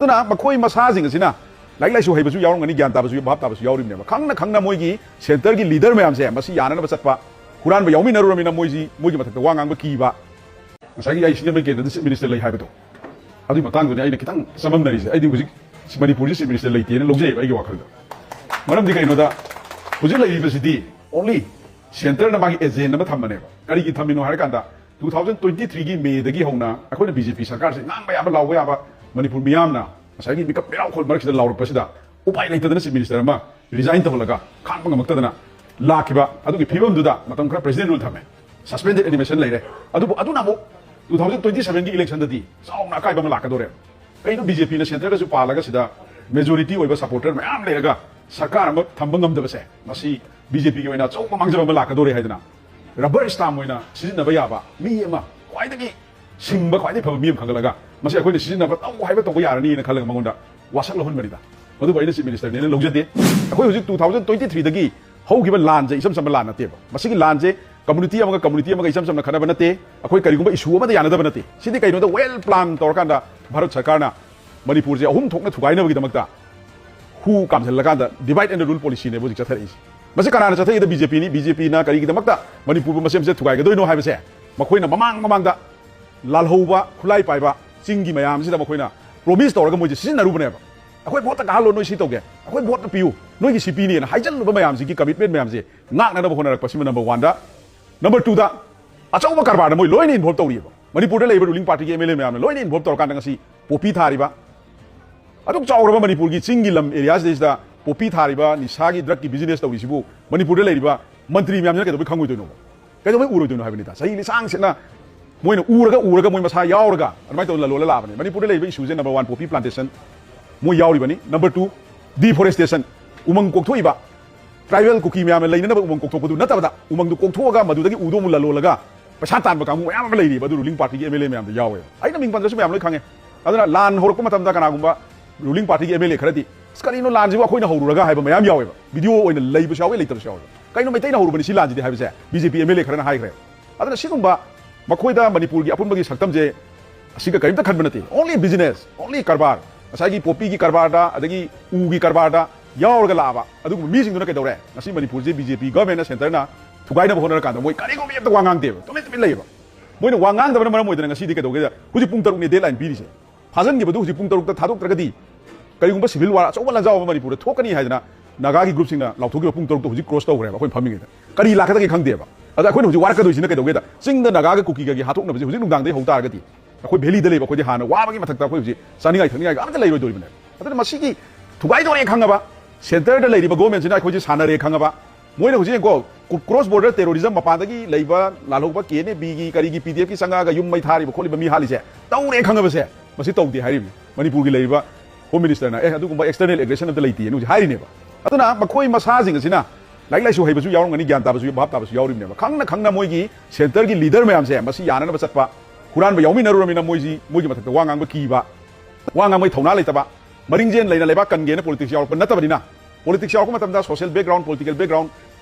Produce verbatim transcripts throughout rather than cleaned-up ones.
ꯑꯗꯨꯅ ꯃꯈꯣꯏ ꯃꯁꯥꯁꯤꯡ ꯑꯁꯤꯅ ꯂꯥꯏꯔꯤꯛ ꯂꯥꯏꯁꯨ ꯍꯩꯕꯁꯨ ꯌꯥꯎꯔꯝꯒꯅꯤ, ꯒ꯭ꯌꯥꯟ ꯇꯥꯕꯁꯨ, ꯚꯥꯞ ꯇꯥꯕꯁꯨ ꯌꯥꯎꯔꯤꯕꯅꯦꯕ꯫ ꯈꯪꯅ ꯈꯪꯅ ꯃꯣꯏꯒꯤ centreꯒꯤ leader ꯃꯌꯥꯝꯁꯦ ꯃꯁꯤ ꯌꯥꯅꯅꯕ ꯆꯠꯄ, ꯍꯨꯔꯥꯟꯕ ꯌꯥꯎꯃꯤꯟꯅꯔꯨꯔꯃꯤꯅ ꯃꯣꯏꯁꯤ, ꯃꯣꯏꯒꯤ ꯃꯊꯛꯇ ꯋꯥ ꯉꯥꯡꯕ ꯀꯤꯕ꯫ ꯉꯁꯥꯏꯒꯤ ꯑꯩ ꯁꯤꯖꯟꯕ ꯀꯦꯟꯗ꯭ꯔꯗ chief minister ꯂꯩ ꯍꯥꯏꯕꯗꯣ, ꯑꯗꯨꯒꯤ ꯃꯇꯥꯡꯗꯨꯅꯤ ꯑꯩꯅ ꯈꯤꯇꯪ ꯆꯃꯝꯅꯔꯤꯁꯦ꯫ ꯑꯩꯗꯤ ꯍꯧꯖꯤꯛ ꯃꯅꯤꯄꯨꯔꯁꯤ chief minister ꯂꯩꯇꯦꯅ ꯂꯧꯖꯩꯑꯕ ꯑꯩꯒꯤ ꯋꯥꯈꯜꯗ꯫ ꯃꯔꯝꯗꯤ ꯀꯩꯅꯣꯗ, ꯍꯧꯖꯤꯛ ꯂꯩꯔꯤꯕꯁꯤꯗꯤ only centreꯅ ꯃꯥꯒꯤ agent ꯑꯃ ꯊꯝꯕꯅꯦꯕ꯫ ꯀꯔꯤꯒꯤ ꯊꯝꯃꯤꯅꯣ ꯍꯥꯏꯔꯀꯥꯟꯗ, two thousand twenty threeꯒꯤ Mayꯗꯒꯤ ꯍꯧꯅ ꯑꯩꯈꯣꯏꯅ BJP ꯁꯔꯀꯥꯔꯁꯦ ꯉꯥꯡꯕ ꯌꯥꯕ, ꯂꯥꯎꯕ ꯌꯥꯕ, ꯃꯅꯤꯄꯨꯔ ꯃꯤꯌꯥꯝꯅ ꯉꯁꯥꯏꯒꯤ ꯃꯤꯀꯞ ꯃꯤꯔꯥꯎꯈꯣꯜ ꯃꯔꯛꯁꯤꯗ ꯂꯥꯎꯔꯛꯄꯁꯤꯗ ꯎꯄꯥꯏ ꯂꯩꯇꯗꯅ chief minister ꯑꯃ resign ꯇꯧꯍꯜꯂꯒ ꯈꯥꯡꯕ ꯉꯝꯃꯛꯇꯗꯅ ꯂꯥꯛꯈꯤꯕ꯫ ꯑꯗꯨꯒꯤ ꯐꯤꯕꯝꯗꯨꯗ ꯃꯇꯝ ꯈꯔ president rule ꯊꯝꯃꯦ, suspended animation ꯂꯩꯔꯦ꯫ ꯑꯗꯨꯕꯨ ꯑꯗꯨꯅ ꯑꯃꯨꯛ two thousand twenty sevenꯒꯤ electionꯗꯗꯤ ꯆꯥꯎꯅ ꯑꯀꯥꯏꯕ ꯑꯃ ꯂꯥꯛꯀꯗꯧꯔꯦ꯫ ꯀꯩꯅꯣ BJPꯅ centreꯗꯁꯨ ꯄꯥꯜꯂꯒ ꯁꯤꯗ majority ꯑꯣꯏꯕ supporter ꯃꯌꯥꯝ ꯂꯩꯔꯒ ꯁꯔꯀꯥꯔ ꯑꯃ ꯊꯝꯕ ꯉꯝꯗꯕꯁꯦ, ꯃꯁꯤ BJPꯒꯤ ꯑꯣꯏꯅ ꯑꯆꯧꯕ ꯃꯥꯡꯖꯕ ꯑꯃ ꯂꯥꯛꯀꯗꯧꯔꯦ ꯍꯥꯏꯗꯅ rubber stamp ꯑꯣꯏꯅ ꯁꯤꯖꯤꯟꯅꯕ ꯌꯥꯕ ꯃꯤ ꯑꯃ, ꯈ꯭ꯋꯥꯏꯗꯒꯤ ꯁꯤꯡꯕ, ꯈ꯭ꯋꯥꯏꯗꯒꯤ ꯐꯕ ꯃꯤ ꯑꯃ ꯈꯟꯒꯠꯂꯒ ꯃꯁꯤ ꯑꯩꯈꯣꯏꯅ ꯁꯤꯖꯤꯟꯅꯕ ꯇꯧ ꯍꯥꯏꯕ ꯇꯧꯕ ꯌꯥꯔꯅꯤꯅ ꯈꯜꯂꯒ ꯃꯉꯣꯟꯗ ꯋꯥꯁꯛ ꯂꯧꯍꯟꯕꯅꯤꯗ꯫ ꯃꯗꯨꯕꯨ ꯑꯩꯅ chief ministerꯅꯦꯅ ꯂꯧꯖꯗꯦ꯫ ꯑꯩꯈꯣꯏ ꯍꯧꯖꯤꯛ two thousand twenty threeꯗꯒꯤ ꯍꯧꯈꯤꯕ ꯂꯥꯟꯁꯦ ꯏꯆꯝ ꯆꯝꯕ ꯂꯥꯟ ꯅꯠꯇꯦꯕ꯫ ꯃꯁꯤꯒꯤ ꯂꯥꯟꯁꯦ community ꯑꯃꯒ community ꯑꯃꯒ ꯏꯆꯝ ꯆꯝꯅ ꯈꯠꯅꯕ ꯅꯠꯇꯦ꯫ ꯑꯩꯈꯣꯏ ꯀꯔꯤꯒꯨꯝꯕ issue ꯑꯃꯗ ꯌꯥꯅꯗꯕ ꯅꯠꯇꯦ꯫ ꯁꯤꯗꯤ ꯀꯩꯅꯣꯗ well plan ꯇꯧꯔꯀꯥꯟꯗ ꯚꯥꯔꯠ ꯁꯔꯀꯥꯔꯅ ꯃꯅꯤꯄꯨꯔꯁꯦ ꯑꯍꯨꯝ ꯊꯣꯛꯅ ꯊꯨꯒꯥꯏꯅꯕꯒꯤꯗꯃꯛꯇ ꯍꯨ ꯀꯥꯝꯁꯤꯜꯂꯀꯥꯟꯗ divide and rule policyꯅꯦꯕ ꯍꯧꯖꯤꯛ ꯆꯠꯊꯔꯛꯏꯁꯦ꯫ ꯃꯁꯤ ꯀꯅꯥꯅ ꯆꯠꯊꯔꯛꯏꯗ? BJPꯅꯤ꯫ BJPꯅ ꯀꯔꯤꯒꯤꯗꯃꯛꯇ ꯃꯅꯤꯄꯨꯔꯕꯨ ꯃꯆꯦꯠ ꯃꯆꯦꯠ ꯊꯨꯒꯥꯏꯒꯗꯣꯏꯅꯣ ꯍꯥꯏꯕꯁꯦ ꯃꯈꯣꯏꯅ ꯃꯃꯥꯡ ꯃꯃꯥꯡꯗ ꯂꯥꯜꯍꯧꯕ ꯈꯨꯠꯂꯥꯏ ꯄꯥꯏꯕ ꯆꯤꯡꯒꯤ ꯃꯌꯥꯝꯁꯤꯗ ꯃꯈꯣꯏꯅ promise ꯇꯧꯔꯒ ꯃꯣꯏꯁꯦ ꯁꯤꯖꯤꯟꯅꯔꯨꯕꯅꯦꯕ꯫ "ꯑꯩꯈꯣꯏ voteꯇ ꯀꯥꯍꯜꯂꯣ, ꯅꯣꯏ ꯁꯤ ꯇꯧꯒꯦ, ꯑꯩꯈꯣꯏ voteꯇ ꯄꯤꯌꯨ, ꯅꯣꯏꯒꯤ ꯁꯤ ꯄꯤꯅꯤꯅ" ꯍꯥꯏꯖꯜꯂꯨꯕ ꯃꯌꯥꯝꯁꯤꯒꯤ commitment ꯃꯌꯥꯝꯁꯦ ꯉꯥꯛꯅꯅꯕ ꯍꯣꯠꯅꯔꯛꯄꯁꯤꯃ number oneꯗ꯫ Number twoꯗ ꯑꯆꯧꯕ ꯀꯔꯕꯥꯔꯗ ꯃꯣꯏ ꯂꯣꯏꯅ involve ꯇꯧꯔꯤꯑꯕ꯫ ꯃꯅꯤꯄꯨꯔꯗ ꯂꯩꯔꯤꯕ ruling partyꯒꯤ MLA ꯃꯌꯥꯝꯅ ꯂꯣꯏꯅ involve ꯇꯧꯔꯀꯥꯟꯗ ꯉꯁꯤ poppy ꯊꯥꯔꯤꯕ, ꯑꯗꯨꯛ ꯆꯥꯎꯔꯕ ꯃꯅꯤꯄꯨꯔꯒꯤ ꯆꯤꯡꯒꯤ ꯂꯝ areaꯁꯤꯗꯩꯁꯤꯗ poppy ꯊꯥꯔꯤꯕ, ꯅꯤꯁꯥꯒꯤ drugꯀꯤ business ꯇꯧꯔꯤꯁꯤꯕꯨ ꯃꯅꯤꯄꯨꯔꯗ ꯂꯩꯔꯤꯕ ꯃꯟꯇ꯭ꯔꯤ ꯃꯌꯥꯝꯁꯤꯅ ꯀꯩꯗꯧꯕꯩ ꯈꯪꯉꯣꯏꯗꯣꯏꯅꯣꯕ? ꯀꯩꯗꯧꯕꯩ ꯎꯔꯣꯏꯗꯣꯏꯅꯣ ꯍꯥꯏꯕꯅꯤꯗ꯫ ꯆꯍꯤ ꯂꯤꯁꯥꯡ ꯁꯤꯠꯅ ꯃꯣꯏꯅ ꯎꯔꯒ ꯎꯔꯒ ꯃꯣꯏ ꯃꯁꯥ ꯌꯥꯎꯔꯒ ꯑꯗꯨꯃꯥꯏꯅ ꯇꯧꯗꯅ ꯂꯂꯣꯜꯂ ꯂꯥꯛꯑꯕꯅꯤ꯫ ꯃꯅꯤꯄꯨꯔꯗ ꯂꯩꯔꯤꯕ issueꯁꯦ number one poppy plantation ꯃꯣꯏ ꯌꯥꯎꯔꯤꯕꯅꯤ꯫ Number two, deforestation, ꯎꯃꯪ ꯀꯣꯛꯊꯣꯛꯏꯕ꯫ Tribal ꯀꯨꯀꯤ ꯃꯌꯥꯝꯅ ꯂꯩꯅꯅꯕ ꯎꯃꯪ ꯀꯣꯛꯊꯣꯛꯄꯗꯨ ꯅꯠꯇꯕꯗ ꯎꯃꯪꯗꯨ ꯀꯣꯛꯊꯣꯛꯑꯒ ꯃꯗꯨꯗꯒꯤ ꯎꯗꯨ ꯑꯃꯨꯛ ꯂꯂꯣꯜꯂꯒ ꯄꯩꯁꯥ ꯇꯥꯟꯕ ꯀꯥꯡꯕꯨ ꯃꯌꯥꯝ ꯑꯃ ꯂꯩꯔꯤꯕ꯫ ꯑꯗꯨ ruling partyꯒꯤ MLA ꯃꯌꯥꯝꯗ ꯌꯥꯎꯋꯦ꯫ ꯑꯩꯅ ꯃꯤꯡ ꯄꯟꯗ꯭ꯔꯁꯨ ꯃꯌꯥꯝ ꯂꯣꯏ ꯈꯪꯉꯦ꯫ ꯑꯗꯨꯅ ꯂꯥꯟ ꯍꯧꯔꯛꯄ ꯃꯇꯝꯗ ꯀꯅꯥꯒꯨꯝꯕ ruling partyꯒꯤ MLA ꯈꯔꯗꯤ, "ꯑꯁ, ꯀꯔꯤꯅꯣ ꯂꯥꯟꯁꯤꯕꯨ ꯑꯩꯈꯣꯏꯅ ꯍꯧꯔꯨꯔꯒ?" ꯍꯥꯏꯕ ꯃꯌꯥꯝ ꯌꯥꯎꯋꯦꯕ꯫ Video ꯑꯣꯏꯅ ꯂꯩꯕꯁꯨ ꯌꯥꯎꯋꯦ, ꯂꯩꯇꯕꯁꯨ ꯌꯥꯎꯋꯦ꯫ "ꯀꯩꯅꯣ ꯃꯩꯇꯩꯅ ꯍꯧꯔꯨꯕꯅꯤ ꯁꯤ ꯂꯥꯟꯁꯤꯗꯤ?" ꯍꯥꯏꯕꯁꯦ BJP MLA ꯈꯔꯅ ꯍꯥꯏꯈ꯭ꯔꯦ꯫ ꯑꯗꯨꯅ ꯁꯤꯒꯨꯝꯕ ꯃꯈꯣꯏꯗ ꯃꯅꯤꯄꯨꯔꯒꯤ ꯑꯄꯨꯟꯕꯒꯤ ꯁꯛꯇꯝꯁꯦ ꯑꯁꯤꯒ ꯀꯔꯤꯝꯇ ꯈꯟꯕ ꯅꯠꯇꯦ꯫ Only business, only ꯀꯔꯕꯥꯔ꯫ ꯉꯁꯥꯏꯒꯤ ꯄꯣꯄꯤꯒꯤ ꯀꯔꯕꯥꯔꯗ, ꯑꯗꯒꯤ ꯎꯒꯤ ꯀꯔꯕꯥꯔꯗ ꯌꯥꯎꯔꯒ ꯂꯥꯛꯑꯕ ꯑꯗꯨꯒꯨꯝꯕ ꯃꯤꯁꯤꯡꯗꯨꯅ ꯀꯩꯗꯧꯔꯦ? ꯉꯁꯤ ꯃꯅꯤꯄꯨꯔꯁꯦ ꯕꯤ ꯖꯦ ꯄꯤ ꯒꯚꯔꯟꯃꯦꯟꯠꯅ, ꯁꯦꯟꯇꯔꯅ ꯊꯨꯒꯥꯏꯅꯕ ꯍꯣꯠꯅꯔꯀꯥꯟꯗ ꯃꯣꯏ ꯀꯔꯤꯒꯨꯝꯕ ꯑꯝꯇ ꯋꯥ ꯉꯥꯡꯗꯦꯕ, ꯇꯨꯃꯤꯟ ꯇꯨꯃꯤꯟ ꯂꯩꯌꯦꯕ꯫ ꯃꯣꯏꯅ ꯋꯥ ꯉꯥꯡꯗꯕꯅ ꯃꯔꯝ ꯑꯣꯏꯗꯅ ꯉꯁꯤꯗꯤ ꯀꯩꯗꯧꯒꯦꯗ, ꯍꯧꯖꯤꯛ ꯄꯨꯡ ꯇꯔꯨꯛꯅꯦ ꯗꯦꯗꯂꯥꯏꯟ ꯄꯤꯔꯤꯁꯦ꯫ ꯐꯥꯖꯤꯟꯈꯤꯕꯗꯨ ꯍꯧꯖꯤꯛ ꯄꯨꯡ ꯇꯔꯨꯛꯇ ꯊꯥꯗꯣꯛꯇ꯭ꯔꯒꯗꯤ ꯀꯔꯤꯒꯨꯝꯕ ꯁꯤꯚꯤꯜ ꯋꯥꯔ ꯑꯆꯧꯕ ꯂꯥꯟꯖꯥꯎ ꯑꯃ ꯃꯅꯤꯄꯨꯔꯗ ꯊꯣꯛꯀꯅꯤ ꯍꯥꯏꯗꯅ ꯅꯥꯒꯥꯒꯤ ꯒ꯭ꯔꯨꯞꯁꯤꯡꯅ ꯂꯥꯎꯊꯣꯛꯈꯤꯕ ꯄꯨꯡ ꯇꯔꯨꯛꯇꯣ ꯍꯧꯖꯤꯛ ꯀ꯭ꯔꯣꯁ ꯇꯧꯈ꯭ꯔꯦꯕ ꯑꯩꯈꯣꯏꯅ ꯐꯝꯃꯤꯉꯩꯗ꯫ ꯀꯔꯤ ꯂꯥꯛꯀꯗꯒꯦ ꯈꯪꯗꯦꯕ꯫ ꯑꯗ ꯑꯩꯈꯣꯏꯅ ꯍꯧꯖꯤꯛ ꯋꯥꯔꯛꯀꯗꯣꯏꯁꯤꯅ ꯀꯩꯗꯧꯒꯦꯗ, ꯆꯤꯡꯗ ꯅꯥꯒꯥꯒ ꯀꯨꯀꯤꯒꯒꯤ ꯍꯥꯠꯇꯣꯛꯅꯕꯁꯦ ꯍꯧꯖꯤꯛ ꯅꯨꯡꯗꯥꯡꯗꯩ ꯍꯧ ꯇꯥꯔꯒꯗꯤ ꯑꯩꯈꯣꯏ ꯚꯦꯂꯤꯗ ꯂꯩꯕ ꯑꯩꯈꯣꯏꯗꯤ ꯍꯥꯟꯅ ꯋꯥꯕꯒꯤ ꯃꯊꯛꯇ ꯑꯩꯈꯣꯏ ꯍꯧꯖꯤꯛ ꯆꯥꯅꯤꯡꯉꯥꯏ ꯊꯛꯅꯤꯡꯉꯥꯏꯒ ꯑꯝꯇ ꯂꯩꯔꯣꯏꯗꯣꯔꯤꯕꯅꯦ꯫ ꯑꯗꯨꯅ ꯃꯁꯤꯒꯤ ꯊꯨꯒꯥꯏꯗꯣꯔꯦ ꯈꯪꯉꯕ, ꯁꯦꯟꯇꯔꯗ ꯂꯩꯔꯤꯕ ꯒꯣꯔꯃꯦꯟꯁꯤꯅ ꯑꯩꯈꯣꯏꯁꯦ ꯁꯥꯟꯅꯔꯦ ꯈꯪꯉꯕ, ꯃꯣꯏꯅ ꯍꯧꯖꯤꯛ ꯌꯦꯡꯀꯣ, ꯀ꯭ꯔꯣꯁ ꯕꯣꯔꯗꯔ ꯇꯦꯔꯣꯔꯤꯖꯝ ꯃꯄꯥꯟꯗꯒꯤ ꯂꯩꯕ ꯂꯥꯜꯍꯧꯕ ꯀꯦ ꯑꯦꯟ ꯑꯦ ꯕꯤꯒꯤ ꯀꯔꯤꯒꯤ ꯄꯤ ꯗꯤ ꯑꯦꯐꯀꯤ ꯆꯪꯉꯛꯑꯒ ꯌꯨꯝ ꯃꯩ ꯊꯥꯔꯤꯕ ꯈꯣꯠꯂꯤꯕ ꯃꯤ ꯍꯥꯠꯂꯤꯁꯦ ꯇꯧꯔꯦ ꯈꯪꯉꯕꯁꯦ ꯃꯁꯤ ꯇꯧꯗꯦ ꯍꯥꯏꯔꯤꯕꯅꯤ꯫ ꯃꯅꯤꯄꯨꯔꯒꯤ ꯂꯩꯔꯤꯕ ꯍꯣꯝ ꯃꯤꯅꯤꯁꯇꯔꯅ "ꯑꯦ, ꯑꯗꯨꯒꯨꯝꯕ ꯑꯦꯛꯁꯇꯔꯅꯦꯜ ꯑꯦꯒ꯭ꯔꯦꯁꯟ ꯑꯝꯇ ꯂꯩꯇꯦꯅ" ꯍꯧꯖꯤꯛ ꯍꯥꯏꯔꯤꯅꯦꯕ꯫ ꯑꯗꯨꯅ ꯃꯈꯣꯏ ꯃꯁꯥꯁꯤꯡ ꯑꯁꯤꯅ ꯂꯥꯏꯔꯤꯛ ꯂꯥꯏꯁꯨ ꯍꯩꯕꯁꯨ ꯌꯥꯎꯔꯝꯒꯅꯤ, ꯒ꯭ꯌꯥꯟ ꯇꯥꯕꯁꯨ, ꯚꯥꯞ ꯇꯥꯕꯁꯨ ꯌꯥꯎꯔꯤꯕꯅꯦꯕ꯫ ꯈꯪꯅ ꯈꯪꯅ ꯃꯣꯏꯒꯤ ꯁꯦꯟꯇꯔꯒꯤ ꯂꯤꯗꯔ ꯃꯌꯥꯝꯁꯦ ꯃꯁꯤ ꯌꯥꯅꯅꯕ ꯆꯠꯄ, ꯍꯨꯔꯥꯟꯕ ꯌꯥꯎꯃꯤꯟꯅꯔꯨꯔꯃꯤꯅ ꯃꯣꯏꯁꯤ, ꯃꯣꯏꯒꯤ ꯃꯊꯛꯇ ꯋꯥ ꯉꯥꯡꯕ ꯀꯤꯕ, ꯋꯥ ꯉꯥꯡꯕꯒꯤ ꯊꯧꯅꯥ ꯂꯩꯇꯕ, ꯃꯔꯤꯡꯖꯦꯜ ꯂꯩꯅ ꯂꯩꯕꯥꯛ ꯀꯟꯒꯦꯅ ꯄꯣꯂꯤꯇꯤꯛꯁ ꯌꯥꯎꯔꯛꯄ ꯅꯠꯇꯕꯅꯤꯅ, ꯄꯣꯂꯤꯇꯤꯛꯁ ꯌꯥꯎꯔꯛꯄ ꯃꯇꯝꯗ ꯁꯣꯁꯤꯌꯦꯜ ꯕꯦꯛꯒ꯭ꯔꯥꯎꯟ, ꯄꯣꯂꯤꯇꯤꯀꯦꯜ ꯕꯦꯛꯒ꯭ꯔꯥꯎꯟ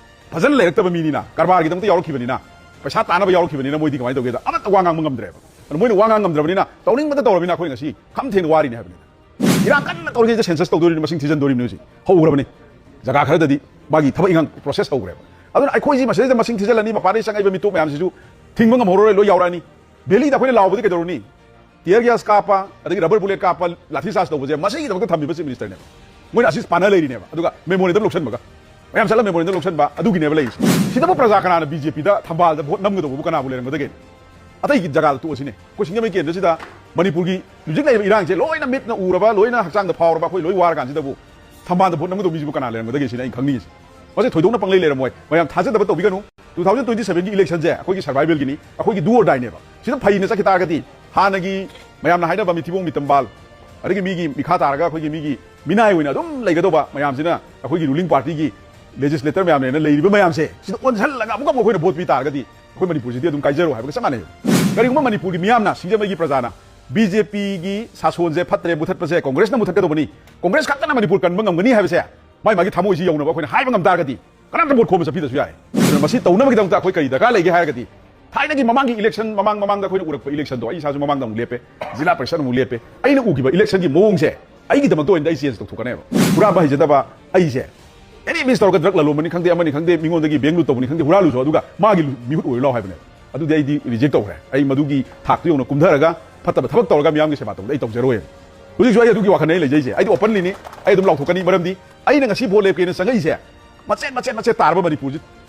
ꯐꯖꯅ ꯂꯩꯔꯛꯇꯕ ꯃꯤꯅꯤꯅ, ꯀꯔꯕꯥꯔꯒꯤꯗꯃꯛꯇ ꯌꯥꯎꯔꯛꯈꯤꯕꯅꯤꯅ, ꯄꯩꯁꯥ ꯇꯥꯅꯕ ꯌꯥꯎꯔꯛꯈꯤꯕꯅꯤꯅ ꯃꯣꯏꯗꯤ ꯀꯃꯥꯏꯅ ꯇꯧꯒꯦꯗ ꯑꯃꯠꯇ ꯋꯥ ꯉꯥꯡꯕ ꯉꯝꯗ꯭ꯔꯦꯕ꯫ ꯑꯗꯨꯅ ꯃꯣꯏꯅ ꯋꯥ ꯉꯥꯡ ꯉꯝꯗ꯭ꯔꯕꯅꯤꯅ ꯇꯧꯅꯤꯡꯕꯗ ꯇꯧꯔꯕꯅꯤꯅ ꯑꯩꯈꯣꯏ ꯉꯁꯤ ꯈꯝ ꯊꯦꯡꯅ ꯋꯥꯔꯤꯅꯦ ꯍꯥꯏꯕꯅꯤꯗ꯫ ꯏꯔꯥꯡ ꯀꯟꯅ ꯇꯧꯔꯤꯉꯩꯗ ꯁꯦꯟꯁꯁ ꯇꯧꯗꯣꯔꯤꯕꯅꯤ, ꯃꯁꯤꯡ ꯊꯤꯖꯤꯟꯗꯣꯔꯤꯕꯅꯤ ꯍꯧꯖꯤꯛ꯫ ꯍꯧꯈ꯭ꯔꯕꯅꯤ꯫ ꯖꯒꯥ ꯈꯔꯗꯗꯤ ꯃꯥꯒꯤ ꯊꯕꯛ ꯏꯪꯈꯥꯡ ꯄ꯭ꯔꯣꯁꯦꯁ ꯍꯧꯈ꯭ꯔꯦꯕ꯫ ꯑꯗꯨꯅ ꯑꯩꯈꯣꯏꯁꯤ ꯃꯁꯤꯗꯩꯗ ꯃꯁꯤꯡ ꯊꯤꯖꯤꯜꯂꯅꯤ, ꯃꯄꯥꯟꯗꯒꯤ ꯆꯪꯉꯛꯏꯕ ꯃꯤꯇꯣꯞ ꯃꯌꯥꯝꯁꯤꯁꯨ ꯊꯤꯡꯕ ꯉꯝꯍꯧꯔꯔꯣꯏ, ꯂꯣꯏ ꯌꯥꯎꯔꯛꯑꯅꯤ꯫ ꯚꯦꯂꯤꯗ ꯑꯩꯈꯣꯏꯅ ꯂꯥꯎꯕꯗꯤ ꯀꯩꯗꯧꯔꯨꯅꯤ? ꯇꯤꯌꯔ ꯒ꯭ꯌꯥꯁ ꯀꯥꯞꯄ, ꯑꯗꯒꯤ ꯔꯕꯔ ꯕꯨꯂꯦꯠ ꯀꯥꯞꯄ, ꯂꯥꯊꯤ ꯆꯥꯔꯖ ꯇꯧꯕꯁꯦ ꯃꯁꯤꯒꯤꯗꯃꯛꯇ ꯊꯝꯃꯤꯕ ꯆꯤꯐ ꯃꯤꯅꯤꯁꯇꯔꯅꯦꯕ꯫ ꯃꯣꯏꯅ ꯑꯁꯤ ꯄꯥꯟꯅ ꯂꯩꯔꯤꯅꯦꯕ꯫ ꯑꯗꯨꯒ ꯃꯦꯃꯣꯔꯦꯟꯗꯝ ꯂꯧꯁꯟꯕꯒ, ꯃꯌꯥꯝ ꯆꯠꯂ ꯃꯦꯃꯣꯔꯦꯟꯗꯝ ꯂꯧꯁꯟꯕ ꯑꯗꯨꯒꯤꯅꯦꯕ ꯂꯩꯔꯤꯁꯦ꯫ ꯁꯤꯗꯕꯨ ꯄ꯭ꯔꯖꯥ ꯀꯅꯥꯅ ꯕꯤ ꯖꯦ ꯄꯤꯗ ꯊꯝꯕꯥꯜꯗ ꯚꯣꯠ ꯅꯝꯒꯗꯧꯕꯕꯨ ꯀꯅꯥꯕꯨ ꯂꯩꯔꯝꯒꯗꯒꯦ? ꯑꯇꯩꯒꯤ ꯖꯒꯥꯗ ꯇꯣꯛꯑꯁꯤꯅꯦ꯫ ꯑꯩꯈꯣꯏ ꯁꯤꯡꯖꯃꯩ ꯀꯦꯟꯗ꯭ꯔꯁꯤꯗ ꯃꯅꯤꯄꯨꯔꯒꯤ ꯍꯧꯖꯤꯛ ꯂꯩꯔꯤꯕ ꯏꯔꯥꯡꯁꯦ ꯂꯣꯏꯅ ꯃꯤꯠꯅ ꯎꯔꯕ, ꯂꯣꯏꯅ ꯍꯛꯆꯥꯡꯗ ꯐꯥꯎꯔꯕ, ꯑꯩꯈꯣꯏ ꯂꯣꯏ ꯋꯥꯔ ꯀꯥꯟꯁꯤꯗꯕꯨ ꯊꯝꯕꯥꯜꯗ ꯚꯣꯠ ꯅꯝꯒꯗꯧꯕ ꯃꯤꯁꯤꯕꯨ ꯀꯅꯥ ꯂꯩꯔꯝꯒꯗꯒꯦ ꯁꯤꯅꯤ ꯑꯩꯅ ꯈꯪꯅꯤꯡꯉꯤꯁꯦ꯫ ꯃꯁꯤ ꯊꯣꯏꯗꯣꯛꯅ ꯄꯪꯂꯩ ꯂꯩꯔꯝꯃꯣꯏ꯫ ꯃꯌꯥꯝ ꯊꯥꯖꯗꯕ ꯇꯧꯕꯤꯒꯅꯨ꯫ ꯇꯨ ꯊꯥꯎꯖꯟ ꯇ꯭ꯋꯦꯟꯇꯤ ꯁꯚꯦꯟꯒꯤ ꯏꯂꯦꯛꯁꯟꯁꯦ ꯑꯩꯈꯣꯏꯒꯤ ꯁꯔꯚꯥꯏꯕꯦꯜꯒꯤꯅꯤ, ꯑꯩꯈꯣꯏꯒꯤ ꯗꯨ ꯑꯣꯔ ꯗꯥꯏꯅꯦꯕ꯫ ꯁꯤꯗ ꯐꯩꯅ ꯆꯠꯈꯤ ꯇꯥꯔꯒꯗꯤ ꯍꯥꯟꯅꯒꯤ ꯃꯌꯥꯝꯅ ꯍꯥꯏꯅꯕ ꯃꯤꯊꯤꯕꯣꯡ ꯃꯤꯇꯝꯕꯥꯜ, ꯑꯗꯒꯤ ꯃꯤꯒꯤ ꯃꯤꯈꯥ ꯇꯥꯔꯒ ꯑꯩꯈꯣꯏꯒꯤ ꯃꯤꯒꯤ ꯃꯤꯅꯥꯏ ꯑꯣꯏꯅ ꯑꯗꯨꯝ ꯂꯩꯒꯗꯧꯕ ꯃꯌꯥꯝꯁꯤꯅ ꯑꯩꯈꯣꯏꯒꯤ ꯔꯨꯂꯤꯡ ꯄꯥꯔꯇꯤꯒꯤ ꯂꯦꯖꯤꯁꯂꯦꯇꯔ ꯃꯌꯥꯝꯅꯦꯅ ꯂꯩꯔꯤꯕ ꯃꯌꯥꯝꯁꯦ ꯁꯤꯗ ꯑꯣꯟꯁꯤꯜꯂꯒ ꯑꯃꯨꯛꯀ ꯑꯃꯨꯛ ꯑꯩꯈꯣꯏꯅ ꯚꯣꯠ ꯄꯤ ꯇꯥꯔꯒꯗꯤ ꯑꯩꯈꯣꯏ ꯃꯅꯤꯄꯨꯔꯁꯤꯗꯤ ꯑꯗꯨꯝ ꯀꯥꯏꯖꯔꯣ ꯍꯥꯏꯕꯒ ꯆꯞ ꯃꯥꯟꯅꯩ꯫ ꯀꯔꯤꯒꯨꯝꯕ ꯃꯅꯤꯄꯨꯔꯒꯤ ꯃꯤꯌꯥꯝꯅ, ꯁꯤꯡꯖꯃꯩꯒꯤ ꯄ꯭ꯔꯖꯥꯅ ꯕꯤ ꯖꯦ ꯄꯤꯒꯤ ꯁꯥꯁꯣꯟꯁꯦ ꯐꯠꯇ꯭ꯔꯦ, ꯃꯨꯊꯠꯄꯁꯦ ꯀꯣꯡꯒ꯭ꯔꯦꯁꯅ ꯃꯨꯊꯠꯀꯗꯧꯕꯅꯤ, ꯀꯣꯡꯒ꯭ꯔꯦꯁ ꯈꯛꯇꯅ ꯃꯅꯤꯄꯨꯔ ꯀꯟꯕ ꯉꯝꯒꯅꯤ ꯍꯥꯏꯕꯁꯦ ꯃꯥꯏ ꯃꯥꯒꯤ ꯊꯃꯣꯏꯁꯤ ꯌꯧꯅꯕ ꯑꯩꯈꯣꯏꯅ ꯍꯥꯏꯕ ꯉꯝ ꯇꯥꯔꯒꯗꯤ ꯀꯅꯥꯝꯇ ꯚꯣꯠ ꯈꯣꯝꯕ ꯆꯠꯄꯤꯗꯁꯨ ꯌꯥꯏ꯫ ꯑꯗꯨꯅ ꯃꯁꯤ ꯇꯧꯅꯕꯒꯤꯗꯃꯛꯇ ꯑꯩꯈꯣꯏ ꯀꯔꯤ ꯗꯔꯀꯥꯔ ꯂꯩꯒꯦ ꯍꯥꯏꯔꯒꯗꯤ ꯊꯥꯏꯅꯒꯤ ꯃꯃꯥꯡꯒꯤ ꯏꯂꯦꯛꯁꯟ, ꯃꯃꯥꯡ ꯃꯃꯥꯡꯗ ꯑꯩꯈꯣꯏꯅ ꯎꯔꯛꯄ ꯏꯂꯦꯛꯁꯟꯗꯣ, ꯑꯩ ꯏꯁꯥꯁꯨ ꯃꯃꯥꯡꯗ ꯑꯃꯨꯛ ꯂꯦꯞꯄꯦ, ꯖꯤꯂꯥ ꯄꯔꯤꯁꯠ ꯑꯃꯨꯛ ꯂꯦꯞꯄꯦ꯫ ꯑꯩꯅ ꯎꯈꯤꯕ ꯏꯂꯦꯛꯁꯟꯒꯤ ꯃꯑꯣꯡꯁꯦ, ꯑꯩꯒꯤꯗꯃꯛꯇ ꯑꯣꯏꯅꯗꯤ ꯑꯩ ꯆꯦꯟꯖ ꯇꯧꯊꯣꯛꯀꯅꯦꯕ꯫ ꯍꯨꯔꯥꯟꯕ ꯍꯩꯖꯗꯕ ꯑꯩꯁꯦ, ꯑꯦꯅꯤ ꯃꯤꯁ ꯇꯧꯔꯒ ꯗ꯭ꯔꯒ ꯂꯂꯣꯟꯕꯅꯤ ꯈꯪꯗꯦ, ꯑꯃꯅꯤ ꯈꯪꯗꯦ, ꯃꯤꯉꯣꯟꯗꯒꯤ ꯕꯦꯡ ꯂꯨꯠ ꯇꯧꯕꯅꯤ ꯈꯪꯗꯦ, ꯍꯨꯔꯥꯜꯂꯨꯁꯨ ꯑꯗꯨꯒ ꯃꯥꯒꯤ ꯃꯤꯍꯨꯠ ꯑꯣꯏꯔꯨ ꯂꯥꯎ ꯍꯥꯏꯕꯅꯦꯕ꯫ ꯑꯗꯨꯗꯤ ꯑꯩꯗꯤ ꯔꯤꯖꯦꯛ ꯇꯧꯈ꯭ꯔꯦ꯫ ꯑꯩ ꯃꯗꯨꯒꯤ ꯊꯥꯛꯇꯨ ꯌꯧꯅ ꯀꯨꯝꯊꯔꯒ ꯐꯠꯇꯕ ꯊꯕꯛ ꯇꯧꯔꯒ ꯃꯤꯌꯥꯝꯒꯤ ꯁꯦꯕꯥ ꯇꯧꯕꯗ ꯑꯩ ꯇꯧꯖꯔꯣꯏ꯫ ꯍꯧꯖꯤꯛꯁꯨ ꯑꯩ ꯑꯗꯨꯒꯤ ꯋꯥꯈꯜꯅꯦ ꯑꯩ ꯂꯩꯖꯩꯁꯦ꯫ ꯑꯩꯗꯤ ꯑꯣꯄꯟꯂꯤꯅꯤ, ꯑꯩ ꯑꯗꯨꯝ ꯂꯥꯎꯊꯣꯛꯀꯅꯤ꯫ ꯃꯔꯝꯗꯤ ꯑꯩꯅ ꯉꯁꯤ ꯚꯣꯠ ꯂꯦꯞꯀꯦꯅ ꯆꯪꯉꯛꯏꯁꯦ, ꯃꯆꯦꯠ ꯃꯆꯦꯠ ꯃꯆꯦꯠ ꯇꯥꯔꯕ ꯃꯅꯤꯄꯨꯔꯁꯤ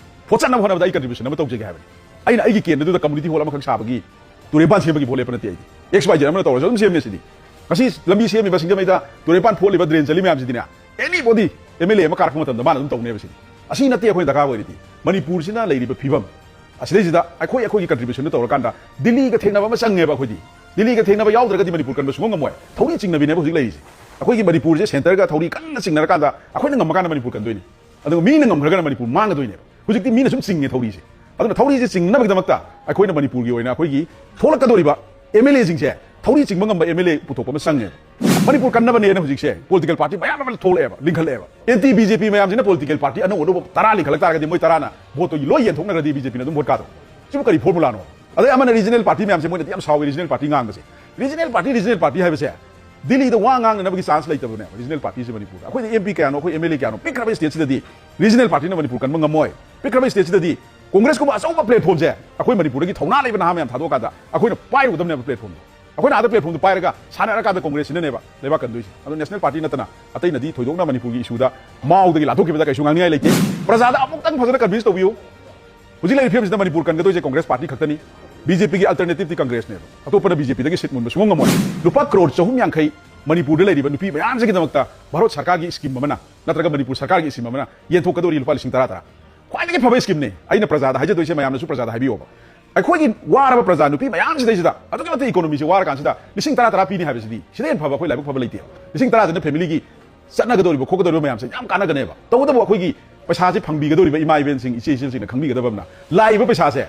ꯐꯣꯠꯆꯠꯅꯕ ꯍꯣꯠꯅꯕꯗ ꯑꯩ ꯀꯟꯇ꯭ꯔꯤꯕ꯭ꯌꯨꯁꯟ ꯑꯃ ꯇꯧꯖꯒꯦ ꯍꯥꯏꯕꯅꯤ꯫ ꯑꯩꯅ ꯑꯩꯒꯤ ꯀꯦꯟꯗ꯭ꯔꯗꯨꯗ ꯀꯝꯃꯨꯅꯤꯇꯤ ꯍꯣꯜ ꯑꯃꯈꯛ ꯁꯥꯕꯒꯤ ꯇꯨꯔꯦꯟꯄꯥꯟ ꯁꯦꯝꯕꯒꯤ ꯚꯣꯠ ꯂꯦꯞꯄ ꯅꯠꯇꯦ ꯑꯩꯗꯤ꯫ ꯑꯦꯛꯁ ꯋꯥꯏ ꯖꯦꯠ ꯑꯃꯅ ꯇꯧꯔꯁꯨ ꯑꯗꯨꯝ ꯁꯦꯝꯅꯤ ꯁꯤꯗꯤ꯫ ꯉꯁꯤ ꯂꯝꯕꯤ ꯁꯦꯝꯃꯤꯕ ꯁꯤꯡꯖꯃꯩꯗ ꯇꯨꯔꯦꯟꯄꯥꯟ ꯐꯣꯠꯂꯤꯕ, ꯗ꯭ꯔꯦꯟ ꯆꯠꯂꯤ ꯃꯌꯥꯝꯁꯤꯗꯤꯅꯦ, ꯑꯦꯅꯤ ꯕꯣꯗꯤ, ꯑꯦꯝ ꯑꯦꯜ ꯑꯦ ꯑꯃ ꯀꯥꯔꯛꯄ ꯃꯇꯝꯗ ꯃꯥꯅ ꯑꯗꯨꯝ ꯇꯧꯅꯦꯕ ꯁꯤꯗꯤ꯫ ꯑꯁꯤ ꯅꯠꯇꯦ ꯑꯩꯈꯣꯏꯅ ꯗꯔꯀꯥꯔ ꯑꯣꯏꯔꯤꯗꯤ꯫ ꯃꯅꯤꯄꯨꯔꯁꯤꯅ ꯂꯩꯔꯤꯕ ꯐꯤꯕꯝ ꯑꯁꯤꯗꯩꯁꯤꯗ ꯑꯩꯈꯣꯏ ꯑꯩꯈꯣꯏꯒꯤ ꯀꯟꯇ꯭ꯔꯤꯕ꯭ꯌꯨꯁꯟꯗꯨ ꯇꯧꯔꯀꯥꯟꯗ ꯗꯤꯜꯂꯤꯒ ꯊꯦꯡꯅꯕ ꯑꯃ ꯆꯪꯉꯦꯕ ꯑꯩꯈꯣꯏꯗꯤ꯫ ꯗꯤꯜꯂꯤꯒ ꯊꯦꯡꯅꯕ ꯌꯥꯎꯗ꯭ꯔꯒꯗꯤ ꯃꯅꯤꯄꯨꯔ ꯀꯟꯕ ꯁꯨꯡꯉꯝ ꯉꯝꯃꯣꯏ꯫ ꯊꯧꯔꯤ ꯆꯤꯡꯅꯕꯤꯅꯦꯕ ꯍꯧꯖꯤꯛ ꯂꯩꯔꯤꯁꯦ꯫ ꯑꯩꯈꯣꯏꯒꯤ ꯃꯅꯤꯄꯨꯔꯁꯦ ꯁꯦꯟꯇꯔꯒ ꯊꯧꯔꯤ ꯀꯟꯅ ꯆꯤꯡꯅꯔꯀꯥꯟꯗ ꯑꯩꯈꯣꯏꯅ ꯉꯝꯃꯀꯥꯟꯗ ꯃꯅꯤꯄꯨꯔ ꯀꯟꯗꯣꯏꯅꯤ꯫ ꯑꯗꯨꯒ ꯃꯤꯅ ꯉꯝꯈ꯭ꯔꯒꯅ ꯃꯅꯤꯄꯨꯔ ꯃꯥꯡꯒꯗꯣꯏꯅꯦꯕ꯫ ꯍꯧꯖꯤꯛꯇꯤ ꯃꯤꯅ ꯁꯨꯝ ꯆꯤꯡꯉꯦ ꯊꯧꯔꯤꯁꯦ꯫ ꯑꯗꯨꯅ ꯊꯧꯔꯤꯁꯦ ꯆꯤꯡꯅꯕꯒꯤꯗꯃꯛꯇ ꯑꯩꯈꯣꯏꯅ ꯃꯅꯤꯄꯨꯔꯒꯤ ꯑꯣꯏꯅ ꯑꯩꯈꯣꯏꯒꯤ ꯊꯣꯛꯂꯛꯀꯗꯧꯔꯤꯕ ꯑꯦꯝ ꯑꯦꯜ ꯑꯦꯁꯤꯡꯁꯦ ꯊꯧꯔꯤ ꯆꯤꯡꯕ ꯉꯝꯕ ꯑꯦꯝ ꯑꯦꯜ ꯑꯦ ꯄꯨꯊꯣꯛꯄ ꯑꯃ ꯆꯪꯉꯦꯕ꯫ ꯃꯅꯤꯄꯨꯔ ꯀꯟꯅꯕꯅꯦꯅ ꯍꯧꯖꯤꯛꯁꯦ ꯄꯣꯂꯤꯇꯤꯀꯦꯜ ꯄꯥꯔꯇꯤ ꯃꯌꯥꯝ ꯑꯃ ꯊꯣꯛꯂꯛꯑꯦꯕ, ꯂꯤꯡꯈꯠꯂꯛꯑꯦꯕ꯫ ꯑꯦꯟꯇꯤ ꯕꯤ ꯖꯦ ꯄꯤ ꯃꯌꯥꯝꯁꯤꯅ ꯄꯣꯂꯤꯇꯤꯀꯦꯜ ꯄꯥꯔꯇꯤ ꯑꯅꯧ ꯑꯅꯧꯕ ꯇꯔꯥ ꯂꯤꯡꯈꯠꯂꯛ ꯇꯥꯔꯒꯗꯤ ꯃꯣꯏ ꯇꯔꯥꯅ ꯚꯣꯠꯇꯣ ꯂꯣꯏ ꯌꯦꯟꯊꯣꯛꯅꯈ꯭ꯔꯗꯤ ꯕꯤ ꯖꯦ ꯄꯤꯅ ꯑꯗꯨꯝ ꯚꯣꯠ ꯀꯥꯗꯧ꯫ ꯁꯤꯕꯨ ꯀꯔꯤ ꯐꯣꯔꯃꯨꯂꯥꯅꯣ? ꯑꯗꯩ ꯑꯃꯅ ꯔꯤꯖꯅꯦꯜ ꯄꯥꯔꯇꯤ ꯃꯌꯥꯝꯁꯦ ꯃꯣꯏꯅꯗꯤ ꯌꯥꯝ ꯁꯥꯎꯋꯤ, ꯔꯤꯖꯅꯦꯜ ꯄꯥꯔꯇꯤ ꯉꯥꯡꯕꯁꯦ꯫ ꯔꯤꯖꯅꯦꯜ ꯄꯥꯔꯇꯤ, ꯔꯤꯖꯅꯦꯜ ꯄꯥꯔꯇꯤ ꯍꯥꯏꯕꯁꯦ ꯗꯤꯜꯂꯤꯗ ꯋꯥ ꯉꯥꯡꯅꯅꯕꯒꯤ ꯆꯥꯟꯁ ꯂꯩꯇꯕꯅꯦꯕ ꯔꯤꯖꯅꯦꯜ ꯄꯥꯔꯇꯤꯁꯦ ꯃꯅꯤꯄꯨꯔꯗ꯫ ꯑꯩꯈꯣꯏꯗ ꯑꯦꯝ ꯄꯤ ꯀꯌꯥꯅꯣ, ꯑꯩꯈꯣꯏ ꯑꯦꯝ ꯑꯦꯜ ꯑꯦ ꯀꯌꯥꯅꯣ ꯄꯤꯛꯈ꯭ꯔꯕ ꯁ꯭ꯇꯦꯠꯁꯤꯗꯗꯤ ꯔꯤꯖꯅꯦꯜ ꯄꯥꯔꯇꯤꯅ ꯃꯅꯤꯄꯨꯔ ꯀꯟꯕ ꯉꯝꯃꯣꯏ꯫ ꯄꯤꯛꯈ꯭ꯔꯕ ꯁ꯭ꯇꯦꯠꯁꯤꯗꯗꯤ ꯀꯣꯡꯒ꯭ꯔꯦꯁꯀꯨꯝꯕ ꯑꯆꯧꯕ ꯄ꯭ꯂꯦꯠꯐꯣꯝꯁꯦ ꯑꯩꯈꯣꯏ ꯃꯅꯤꯄꯨꯔꯗꯒꯤ ꯊꯧꯅꯥ ꯂꯩꯕ ꯅꯍꯥ ꯃꯌꯥꯝ ꯊꯥꯗꯣꯛꯑꯀꯥꯟꯗ ꯑꯩꯈꯣꯏꯅ ꯄꯥꯏꯔꯨꯒꯗꯕꯅꯦꯕ ꯄ꯭ꯂꯦꯠꯐꯣꯝꯗꯣ꯫ ꯑꯩꯈꯣꯏꯅ ꯑꯥꯗ ꯄ꯭ꯂꯦꯠꯐꯣꯝꯗꯣ ꯄꯥꯏꯔꯒ ꯁꯥꯟꯅꯔꯀꯥꯟꯗ ꯀꯣꯡꯒ꯭ꯔꯦꯁꯁꯤꯅꯅꯦꯕ ꯂꯩꯕꯥꯛ ꯀꯟꯗꯣꯏꯁꯦ꯫ ꯑꯗꯣ ꯅꯦꯁꯅꯦꯜ ꯄꯥꯔꯇꯤ ꯅꯠꯇꯅ ꯑꯇꯩꯅꯗꯤ ꯊꯣꯏꯗꯣꯛꯅ ꯃꯅꯤꯄꯨꯔꯒꯤ ꯏꯁꯨꯗ ꯃꯥꯎꯗꯒꯤ ꯂꯥꯟꯊꯣꯛꯈꯤꯕꯗ ꯀꯩꯁꯨ ꯉꯥꯡꯅꯤꯡꯉꯥꯏ ꯂꯩꯇꯦ꯫ ꯄ꯭ꯔꯖꯥꯗ ꯑꯃꯨꯛꯇꯪ ꯐꯖꯅ ꯀꯟꯚꯤꯟꯁ ꯇꯧꯕꯤꯌꯨ꯫ ꯍꯧꯖꯤꯛ ꯂꯩꯔꯤꯕ ꯐꯤꯕꯝꯁꯤꯗ ꯃꯅꯤꯄꯨꯔ ꯀꯟꯒꯗꯣꯏꯁꯦ ꯀꯣꯡꯒ꯭ꯔꯦꯁ ꯄꯥꯔꯇꯤ ꯈꯛꯇꯅꯤ꯫ ꯕꯤ ꯖꯦ ꯄꯤꯒꯤ ꯑꯜꯇꯔꯅꯦꯇꯤꯚꯇꯤ ꯀꯪꯒ꯭ꯔꯦꯁꯅꯦꯕ꯫ ꯑꯇꯣꯞꯄꯅ ꯕꯤ ꯖꯦ ꯄꯤꯗꯒꯤ ꯁꯤꯠ ꯃꯨꯟꯕ ꯁꯨꯡꯉꯝ ꯉꯝꯃꯣꯏ꯫ ꯂꯨꯄꯥ ꯀ꯭ꯔꯣꯔ ꯆꯍꯨꯝ ꯌꯥꯡꯈꯩ ꯃꯅꯤꯄꯨꯔꯗ ꯂꯩꯔꯤꯕ ꯅꯨꯄꯤ ꯃꯌꯥꯝꯁꯤꯒꯤꯗꯃꯛꯇ ꯚꯥꯔꯠ ꯁꯔꯀꯥꯔꯒꯤ ꯁ꯭ꯀꯤꯝ ꯑꯃꯅ ꯅꯠꯇ꯭ꯔꯒ ꯃꯅꯤꯄꯨꯔ ꯁꯔꯀꯥꯔꯒꯤ ꯁ꯭ꯀꯤꯝ ꯑꯃꯅ ꯌꯦꯟꯊꯣꯛꯀꯗꯧꯔꯤ ꯂꯨꯄꯥ ꯂꯤꯁꯤꯡ ꯇꯔꯥ ꯇꯔꯥ꯫ ꯈ꯭ꯋꯥꯏꯗꯒꯤ ꯐꯕ ꯁ꯭ꯀꯤꯝꯅꯦ꯫ ꯑꯩꯅ ꯄ꯭ꯔꯖꯥꯗ ꯍꯥꯏꯖꯗꯣꯏꯁꯦ, ꯃꯌꯥꯝꯅꯁꯨ ꯄ꯭ꯔꯖꯥꯗ ꯍꯥꯏꯕꯤꯌꯣꯕ꯫ ꯑꯩꯈꯣꯏꯒꯤ ꯋꯥꯔꯕ ꯄ꯭ꯔꯖꯥ ꯅꯨꯄꯤ ꯃꯌꯥꯝꯁꯤꯗꯩꯁꯤꯗ ꯑꯗꯨꯛꯀꯤ ꯃꯇꯤꯛ ꯏꯀꯣꯅꯣꯃꯤꯁꯦ ꯋꯥꯔꯀꯥꯟꯁꯤꯗ ꯂꯤꯁꯤꯡ ꯇꯔꯥ ꯇꯔꯥ ꯄꯤꯅꯤ ꯍꯥꯏꯕꯁꯤꯗꯤ ꯁꯤꯗꯩ ꯍꯦꯟꯅ ꯐꯕ ꯑꯩꯈꯣꯏ ꯂꯥꯏꯕꯛ ꯐꯕ ꯂꯩꯇꯦ꯫ ꯂꯤꯁꯤꯡ ꯇꯔꯥꯗꯨꯅ ꯐꯦꯃꯤꯂꯤꯒꯤ ꯆꯠꯅꯒꯗꯧꯔꯤꯕ ꯈꯣꯠꯀꯗꯧꯔꯤꯕ ꯃꯌꯥꯝꯁꯦ ꯌꯥꯝ ꯀꯥꯟꯅꯒꯅꯦꯕ꯫ ꯇꯧꯕꯇꯕꯨ ꯑꯩꯈꯣꯏꯒꯤ ꯄꯩꯁꯥꯁꯦ ꯐꯪꯕꯤꯒꯗꯧꯔꯤꯕ ꯏꯃꯥ ꯏꯕꯦꯟꯁꯤꯡ, ꯏꯆꯦ ꯏꯆꯜꯁꯤꯡꯅ ꯈꯪꯕꯤꯒꯗꯕ ꯑꯃꯅ, ꯂꯥꯛꯏꯕ ꯄꯩꯁꯥꯁꯦ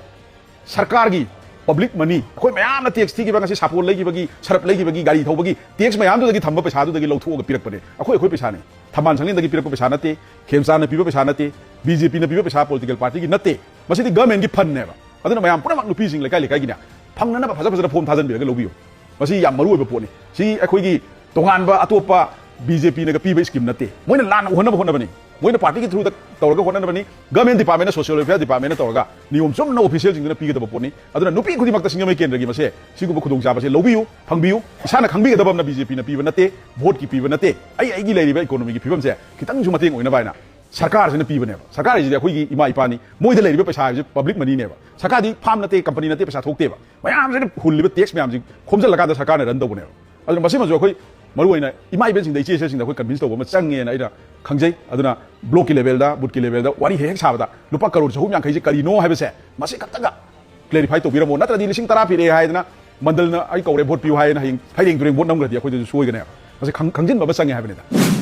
ꯁꯔꯀꯥꯔꯒꯤ ꯄꯕ꯭ꯂꯤꯛ ꯃꯅꯤ, ꯑꯩꯈꯣꯏ ꯃꯌꯥꯝꯅ ꯇꯦꯛꯁ ꯊꯤꯈꯤꯕ, ꯉꯁꯤ ꯁꯥꯄꯣꯟ ꯂꯩꯈꯤꯕꯒꯤ, ꯁꯔꯞ ꯂꯩꯈꯤꯕꯒꯤ, ꯒꯥꯔꯤ ꯊꯧꯕꯒꯤ ꯇꯦꯛꯁ ꯃꯌꯥꯝꯗꯨꯗꯒꯤ ꯊꯝꯕ ꯄꯩꯁꯥꯗꯨꯗꯒꯤ ꯂꯧꯊꯣꯛꯑꯒ ꯄꯤꯔꯛꯄꯅꯦ꯫ ꯑꯩꯈꯣꯏ ꯑꯩꯈꯣꯏ ꯄꯩꯁꯥꯅꯤ꯫ ꯊꯝꯕꯥꯜ ꯁꯪꯂꯦꯟꯗꯒꯤ ꯄꯤꯔꯛꯄ ꯄꯩꯁꯥ ꯅꯠꯇꯦ, ꯈꯦꯝꯆꯥꯟꯅ ꯄꯤꯕ ꯄꯩꯁꯥ ꯅꯠꯇꯦ, ꯕꯤ ꯖꯦ ꯄꯤꯅ ꯄꯤꯕ ꯄꯩꯁꯥ, ꯄꯣꯂꯤꯇꯤꯀꯦꯜ ꯄꯥꯔꯇꯤꯒꯤ ꯅꯠꯇꯦ꯫ ꯃꯁꯤꯗꯤ ꯒꯚꯔꯟꯃꯦꯟꯠꯀꯤ ꯐꯟꯅꯦꯕ꯫ ꯑꯗꯨꯅ ꯃꯌꯥꯝ ꯄꯨꯝꯅꯃꯛ ꯅꯨꯄꯤꯁꯤꯡ ꯂꯩꯀꯥꯏ ꯂꯩꯀꯥꯏꯒꯤꯅꯦ, ꯐꯪꯅꯅꯕ ꯐꯖ ꯐꯖꯅ ꯐꯣꯝ ꯊꯥꯖꯤꯟꯕꯤꯔꯒ ꯂꯧꯕꯤꯌꯨ꯫ ꯃꯁꯤ ꯌꯥꯝ ꯃꯔꯨ ꯑꯣꯏꯕ ꯄꯣꯠꯅꯤ꯫ ꯁꯤ ꯑꯩꯈꯣꯏꯒꯤ ꯇꯣꯉꯥꯟꯕ ꯑꯇꯣꯞꯄ ꯕꯤ ꯖꯦ ꯄꯤꯅꯒ ꯄꯤꯕ ꯁ꯭ꯀꯤꯝ ꯅꯠꯇꯦ꯫ ꯃꯣꯏꯅ ꯂꯥꯟꯅ ꯎꯍꯟꯅꯕ ꯍꯣꯠꯅꯕꯅꯤ꯫ ꯃꯣꯏꯅ ꯄꯥꯔꯇꯤꯒꯤ ꯊ꯭ꯔꯨꯗ ꯇꯧꯔꯒ ꯍꯣꯠꯅꯅꯕꯅꯤ꯫ ꯒꯃꯦꯟ ꯗꯤꯄꯥꯔꯠꯃꯦꯟꯅ, ꯁꯣꯁꯤꯌꯦꯜ ꯋꯦꯜꯐꯤꯌꯔ ꯗꯤꯄꯥꯔꯠꯃꯦꯟꯅ ꯇꯧꯔꯒ ꯅꯤꯌꯣꯝ ꯆꯨꯝꯅ ꯑꯣꯐꯤꯁꯤꯌꯦꯜꯁꯤꯡꯗꯨꯅ ꯄꯤꯒꯗꯕ ꯄꯣꯠꯅꯤ꯫ ꯑꯗꯨꯅ ꯅꯨꯄꯤ ꯈꯨꯗꯤꯡꯃꯛꯇ ꯁꯤꯡꯖꯃꯩ ꯀꯦꯟꯗ꯭ꯔꯒꯤ ꯃꯁꯦ ꯁꯤꯒꯨꯝꯕ ꯈꯨꯗꯣꯡꯆꯥꯕꯁꯦ ꯂꯧꯕꯤꯌꯨ, ꯐꯪꯕꯤꯌꯨ꯫ ꯏꯁꯥꯅ ꯈꯪꯕꯤꯒꯗꯕ ꯑꯃꯅ ꯕꯤ ꯖꯦ ꯄꯤꯅ ꯄꯤꯕ ꯅꯠꯇꯦ, ꯚꯣꯠꯀꯤ ꯄꯤꯕ ꯅꯠꯇꯦ꯫ ꯑꯩ ꯑꯩꯒꯤ ꯂꯩꯔꯤꯕ ꯏꯀꯣꯅꯣꯃꯤꯒꯤ ꯐꯤꯕꯝꯁꯦ ꯈꯤꯇꯪꯁꯨ ꯃꯇꯦꯡ ꯑꯣꯏꯅꯕ ꯍꯥꯏꯅ ꯁꯔꯀꯥꯔꯁꯤꯅ ꯄꯤꯕꯅꯦꯕ꯫ ꯁꯔꯀꯥꯔ ꯍꯥꯏꯁꯤꯗꯤ ꯑꯩꯈꯣꯏꯒꯤ ꯏꯃꯥ ꯏꯄꯥꯅꯤ꯫ ꯃꯣꯏꯗ ꯂꯩꯔꯤꯕ ꯄꯩꯁꯥ ꯍꯥꯏꯕꯁꯤ ꯄꯕ꯭ꯂꯤꯛ ꯃꯅꯤꯅꯦꯕ꯫ ꯁꯔꯀꯥꯔꯗꯤ ꯐꯥꯝ ꯅꯠꯇꯦ, ꯀꯝꯄꯅꯤ ꯅꯠꯇꯦ, ꯄꯩꯁꯥ ꯊꯣꯛꯇꯦꯕ꯫ ꯃꯌꯥꯝꯁꯤꯅ ꯍꯨꯜꯂꯤꯕ ꯇꯦꯛꯁ ꯃꯌꯥꯝꯁꯤ ꯈꯣꯝꯖꯤꯜꯂꯀꯥꯟꯗ ꯁꯔꯀꯥꯔꯅ ꯔꯟ ꯇꯧꯕꯅꯦꯕ꯫ ꯑꯗꯨꯅ ꯃꯁꯤꯃꯁꯨ ꯑꯩꯈꯣꯏ ꯃꯔꯨ ꯑꯣꯏꯅ ꯏꯃꯥ ꯏꯕꯦꯟꯁꯤꯡꯗ, ꯏꯆꯦ ꯏꯆꯦꯁꯤꯡꯗ ꯑꯩꯈꯣꯏ ꯀꯟꯚꯤꯟꯁ ꯇꯧꯕ ꯑꯃ ꯆꯪꯉꯦꯅ ꯑꯩꯅ ꯈꯪꯖꯩ꯫ ꯑꯗꯨꯅ ꯕ꯭ꯂꯣꯛꯀꯤ ꯂꯦꯚꯦꯜꯗ, ꯕꯨꯠꯀꯤ ꯂꯦꯚꯦꯜꯗ ꯋꯥꯔꯤ ꯍꯦꯛ ꯍꯦꯛ ꯁꯥꯕꯗ ꯂꯨꯄꯥ ꯀꯔꯣꯔ ꯆꯍꯨꯝ ꯌꯥꯡꯈꯩꯁꯦ ꯀꯔꯤꯅꯣ ꯍꯥꯏꯕꯁꯦ ꯃꯁꯤ ꯈꯛꯇꯒ ꯀ꯭ꯂꯦꯔꯤꯐꯥꯏ ꯇꯧꯕꯤꯔꯝꯃꯣ꯫ ꯅꯠꯇ꯭ꯔꯗꯤ ꯂꯤꯁꯤꯡ ꯇꯔꯥ ꯄꯤꯔꯛꯑꯦ ꯍꯥꯏꯗꯅ ꯃꯟꯗꯜꯅ ꯑꯩ ꯀꯧꯔꯦ ꯚꯣꯠ ꯄꯤꯌꯨ ꯍꯥꯏꯅ ꯍꯌꯦꯡ ꯐꯩꯔꯦꯡ ꯇꯨꯔꯦꯡ ꯚꯣꯠ ꯅꯝꯈ꯭ꯔꯗꯤ ꯑꯩꯈꯣꯏꯗꯁꯨ ꯁꯣꯏꯒꯅꯦꯕ꯫ ꯃꯁꯤ ꯈꯪ-, ꯈꯪꯖꯤꯟꯕ ꯑꯃ ꯆꯪꯉꯦ ꯍꯥꯏꯕꯅꯤꯗ꯫